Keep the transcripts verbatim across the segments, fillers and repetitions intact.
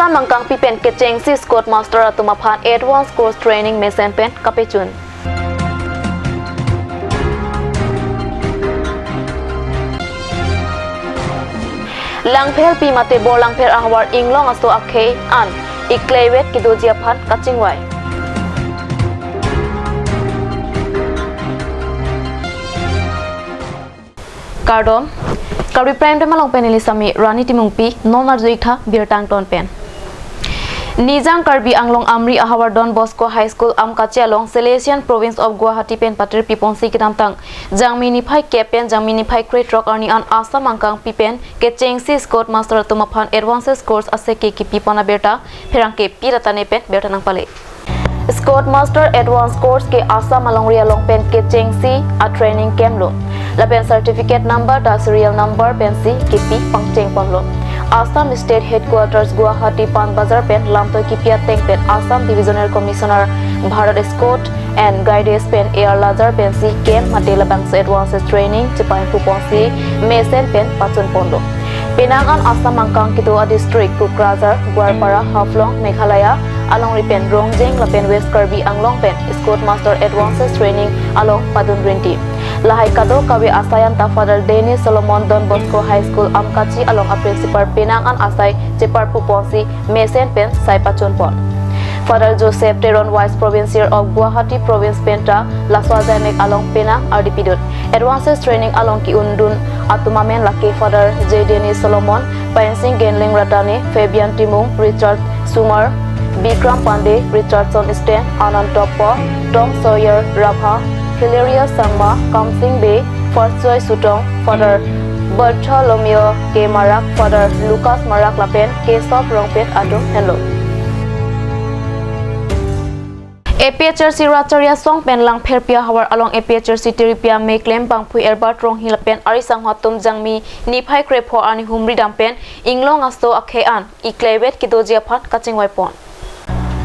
Assam angkangpi pen kechengsi Scout Master atum aphan advance course training mesen pen kapechun. Langpherpi mate Borlangpher ahavar inglong aso akhei an ikleivet kedoji aphan kachingvai. Kardom, Karbi Prime Time along pen neli sami Rani Timungpi, non arju-ik tha birta angton pen. Nijang Karbi Anglong Amri ahavar Don Bosco High School Amkachi along Salesian Province of Guwahati pen patirpi ponsi kedamtang Jangmi niphai kep pen Jangmi niphai krethrok arni an Assam angkangpi pen kechengsi Scout Master atum aphan advances course aseke kepi pon abirta pherangke Pi Ratane pen birta nangpale. Scout Master Advance Course ke Assam alongri along pen kechengsi a training camp lo. Lapen certificate number ta serial number pensi kepi pangcheng ponlo. Assam State Headquarters Guwahati Pan Bazar pen lamtoi kepi ateng pen Assam Divisional Commissioner Bharat Scout and Guides pen A R Lazar pensi camp mate labangso advances training chepahemphu ponsi mesen pen pachun ponlo. Penang an Assam angkang kedo a district Kokrajhar, Goalpara, Haflong, Meghalaya alongri pen Rongjeng lapen West Karbi Anglong pen Scout Master Advances Training along padun rinti. Lahai kadokave asai an ta Father Dennis Solomon Don Bosco High School Amkachi along a principal penang an asai cheparpu ponsi mesen pen sai pachun pon. Father Joseph Teron, Vice Provincial of Guwahati Province pen ta laso ajaimek along penang ardi pidun. Advances training along ke-undun atum amen lake Father J Dennis Solomon, Pansing Genling Ratane, Fabian Timung, Richard Sumar, Bikram Pandey, Richardson Sten, Anand Tokpo, Tom Sawyer Rabha, Hilarius Sangma, Kamsing Bey, First Joy Sutong, Father Bartholomew K Marak, Father Lucas Marak lapen Kesop Rongpet atum henlo. A P H L C Ratchari asong pen Langpherpi ahavar along A P H L C tiripi amei klembangphu Albert Ronghi lapen ari sangho atum Jangmi niphai krepho arni humri dam pen inglong aso akhei an ikleivet kedoji aphan kachingvai pon.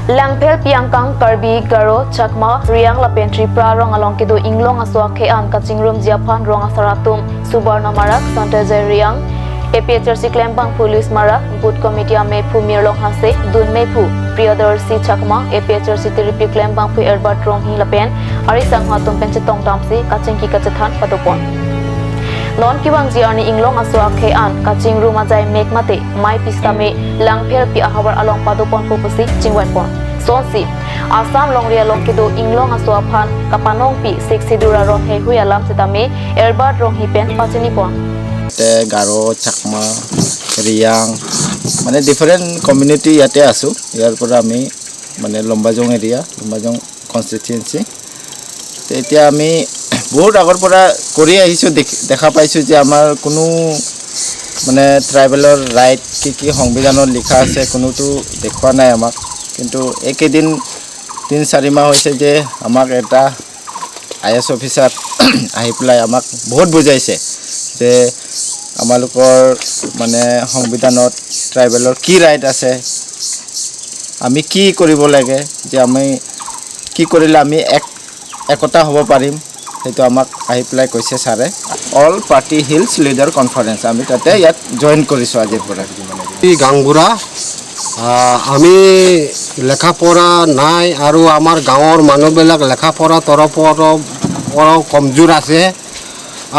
Langpherpi angkang Karbi, Garo, Chakma, Riang lapen Tripura arong along kedo inglong aso akhei an kachingrumji aphan rong asar atum Subarna Marak, Santoy Reang, A P H L C klembangphu Louis Marak, Booth Committee ameiphu Mirlong Hanse, dun meiphu Priyadarshi Chakma, A P H L C tiripi klembangphu Albert Ronghi lapen ari sangho atum pen chetong damsi kachingki kachethan padopon. Non kevangji arni inglong aso akhei an kachingrum ajaimek mate mei pi sitame Langpherpi ahavar along padoponpo pusi chingvaipon. Sonsi Assam longri along kedo inglong aso aphan kapanongpi Sixth Schedule aron heihui alam sitame Albert Ronghi pen pachinipon. Te Garo, Chakma, Riang, মানে different community ইয়াতে আছো। ইয়াৰ পৰা আমি মানে লম্বাজং এৰিয়া, লম্বাজং কনষ্টিটুৱেঞ্চি। তো এতিয়া আমি বহুত আগৰ পৰা কৰি আহিছো, দেখ- দেখা পাইছো যে আমাৰ কোনো মানে ট্ৰাইবেলৰ ৰাইট কি কি সংবিধানত লিখা আছে, কোনোটো দেখুওৱা নাই আমাক। কিন্তু এইকেইদিন তিন চাৰি মাহ হৈছে যে আমাক এটা আই এছ অফিচাৰ আহি পেলাই আমাক বহুত বুজাইছে যে আমালোকৰ মানে সংবিধানত ট্ৰাইবেলৰ কি ৰাইট আছে, আমি কি কৰিব লাগে, যে আমি কি কৰিলে আমি এক একতা হ'ব পাৰিম, সেইটো আমাক আহি পেলাই কৈছে ছাৰে। All party hills leader conference, আমি তাতে ইয়াত জইন কৰিছোঁ আজিৰ পৰা। এই গাংবুঢ়া, আহ, আমি লেখা পঢ়া নাই আৰু আমাৰ গাঁৱৰ মানুহবিলাক লেখা পঢ়া তৰফৰ পৰাও কমজোৰ আছে।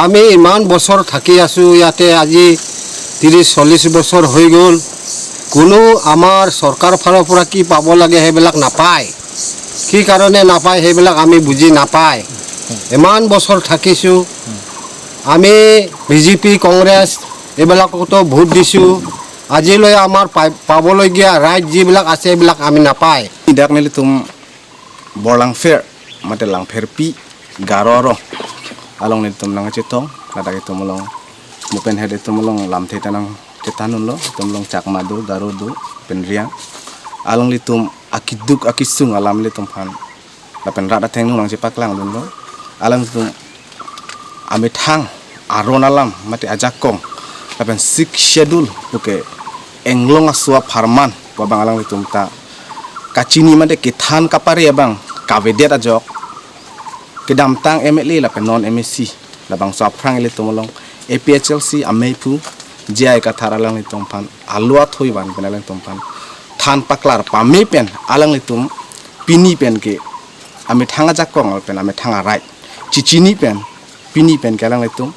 আমি ইমান বছৰ থাকি আছো ইয়াতে, আজি ত্ৰিশ চল্লিশ বছৰ হৈ গ'ল। কোনো আমাৰ চৰকাৰ ফালৰ পৰা কি পাব লাগে সেইবিলাক নাপায়। কি কাৰণে নাপায় সেইবিলাক আমি বুজি নাপায়। ইমান বছৰ থাকিছো। আমি বি জে পি, কংগ্ৰেছ এইবিলাকতো ভোট দিছো। আজিলৈ আমাৰ পাই- পাবলগীয়া ৰাইট যিবিলাক আছে সেইবিলাক আমি নাপায়। Dak nelitum Borlangpher mate Langpherpi Garo arong along nelitum nangchetong, ladak itum along mupen het itum along lamthe ta nangchethan unlo, itum along Chakma do, Garo do, pen Riang. Alanglitum akeduk akesung alam ilitum aphan lapen rat athengno nangchepaklang dunlo. Alanglitum amethang aron alam mate ajakong lapen Sixth Schedule puke inglong aso apharman pu abang alanglitum ta kachini mate kethan kapare abang kavedet ajok. Kedamtang M L A lapen non M A C labangso aphrang ilitum along A P H L C ameiphu J I Kathar alanglitum aphan alo athui van pen alanglitum aphan than paklar pame pen alanglitum pini pen ke amethang ajakong lapen amethang arai chichini pen pini pen ke alanglitum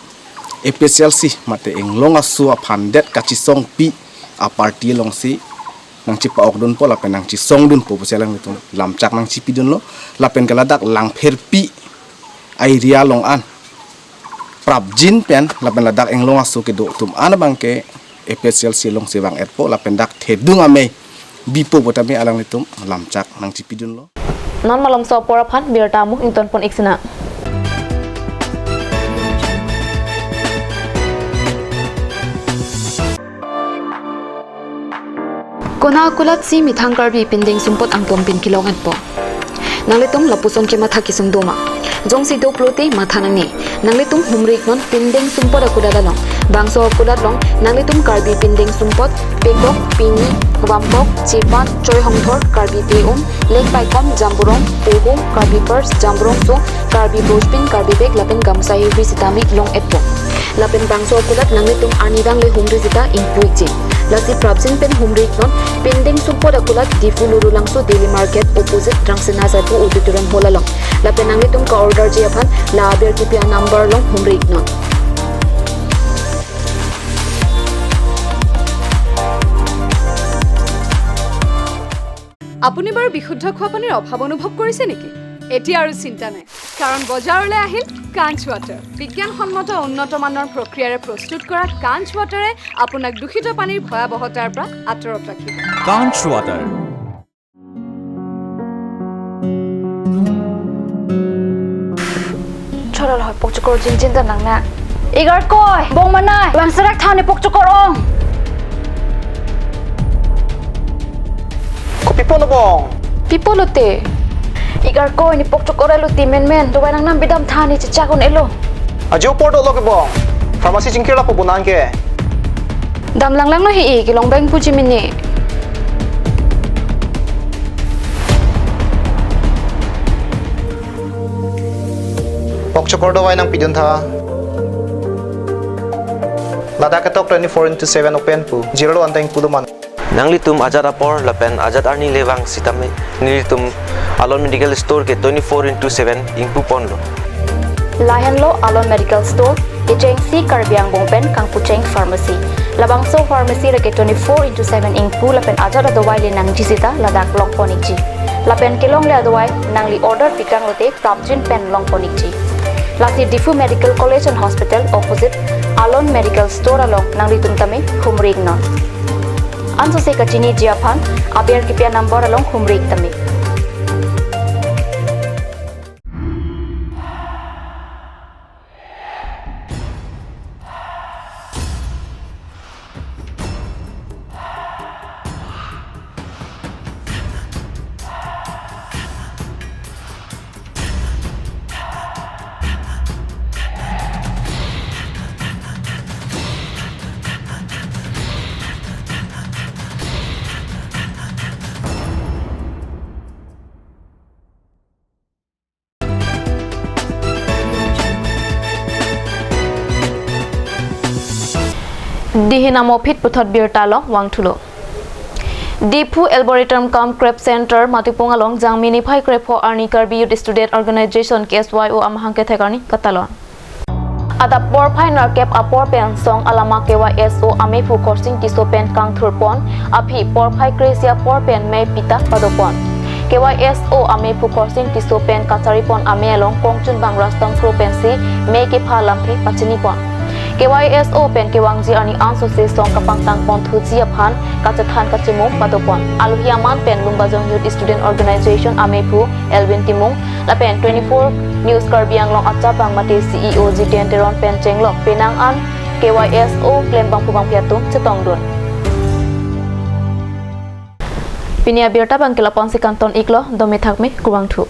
A P H L C mate inglong aso aphan det kachesongpi a party alongsi nangchepa-okdunpo lapen nangchesongdunpo pusi alanglitum lamchak nangchepidunlo. Lapen ke ladak Langpherpi a-area along an prapjin pen lapen ladak inglong aso kedo atum an abang ke A P H L C alongsi vang-etpo lapen dak thedung amei bipo putame alanglitum lamchak nangchepidunlo. Non malomso apor aphan birta amu ingtonpon-ik sinang. Konat akulat si methang Karbi pindeng sumpot angpon pen kelong-etpo. Nanglitum lapuson kematha kesung doma. Jongsi do pulote matha nangne. Nanglitum humri-iknon pindeng sumpot akulat along. Bangso akulat along nanglitum Karbi pindeng sumpot, pekok, pini, vampok, chepat, choi hongthor, Karbi te-um, lek paikom, jamburong, pohum, Karbi purse, jamburong sung, Karbi bojpin, Karbi bag lapen gamsa hihri sitame long-etpo. Lapen bangso akulat nanglitum arnivang le humri sita ingpu-ikji. Lasi prapjin pen humri-iknon pindeng sumpot akulat Diphu Lurulangso Daily Market opposite Rangsina Sabu Auditorium Hall along. Lapen nanglitum ka-orderji aphan la aber kipi a-number along humri-iknon. আপুনি বাৰু বিশুদ্ধ খোৱা পানীৰ অভাৱ অনুভৱ কৰিছে নেকি? এতিয়া আৰু চিন্তা নাই, কাৰণ বজাৰলৈ আহিল কাঞ্চ ৱাটাৰ। বিজ্ঞানসন্মত উন্নত মানৰ প্ৰক্ৰিয়াৰে প্ৰস্তুত কৰা কাঞ্চ ৱাটাৰে আপোনাক দূষিত পানীৰ ভয়াৱহতাৰ পৰা আঁতৰত ৰাখিব। Kanch Water. Cholo lo, pokchokor jinjin ta nang na. Igarkoi, bong manai, bang serak than ne pokchokor ong. Kopi ponlo bong? Pi ponlo te? Igarkoi, ne pokchokor elo ti menmen, dawai nangnam bidam than ne chechak un-elo. Ajo apor dolo ke bong. Pharmacy chingkir lapu bonang ke. Dam langlanglo he-i, kelong bang puji mini. Pokchokor dawai nangpidun tha. Ladak ketok twenty-four into seven open pu. Jiralo an ta ingpu do man. Nanglitum ajat apor lapen ajat arni le vang sitame nelitum Alon Medical Store ke twenty-four into seven ingpu ponlo. Lahenlo Alon Medical Store, kechengsi Karbi angbong pen kangpucheng pharmacy. Labangso pharmacy lake twenty-four into seven ingpu lapen ajat adawai le nangji sita ladak longpon-ikji. Lapen kelongle adawai nangli order pikang lote prapjin pen longpon-ikji. Lasi Diphu Medical College and Hospital opposite Alon Medical Store along nanglitum tame humri-iknon. Ansose kachiniji aphan aber kipi a-number along humri-ik tame. Dihin amo phit puthot birta along vangthulo. Diphu Arboretum cum Craft Center Matipung along Jangmi niphai krepho arni Karbi Youth Student Organization, K S Y O, amahang kethek arni katalon. Adap porphai nerkep apor pen song alama K Y S O amephu Khorsing Tisso pen kangthurpon aphi porphai kre-isi apor pen mei pita padopon. K Y S O amephu Khorsing Tisso pen kacharipon amei along kongchunbang Rastom Kro pensi mei kepha lamthe pachinipon. K Y S O pen kevangji arni ansose song kapangtangpon thuji aphan kachethan kachemung padopon. Alohi aman pen Lumbajong Youth Student Organization amephu Elvin Timung lapen twenty-four News Karbi Anglong achapang mate C E O Jiten Teron pen chenglok penang an K Y S O klembangphu bangphi atum chetongdun. Pini abirta abang ke lapu-ansi kangton-iklo, dome thakme, kurvangthu.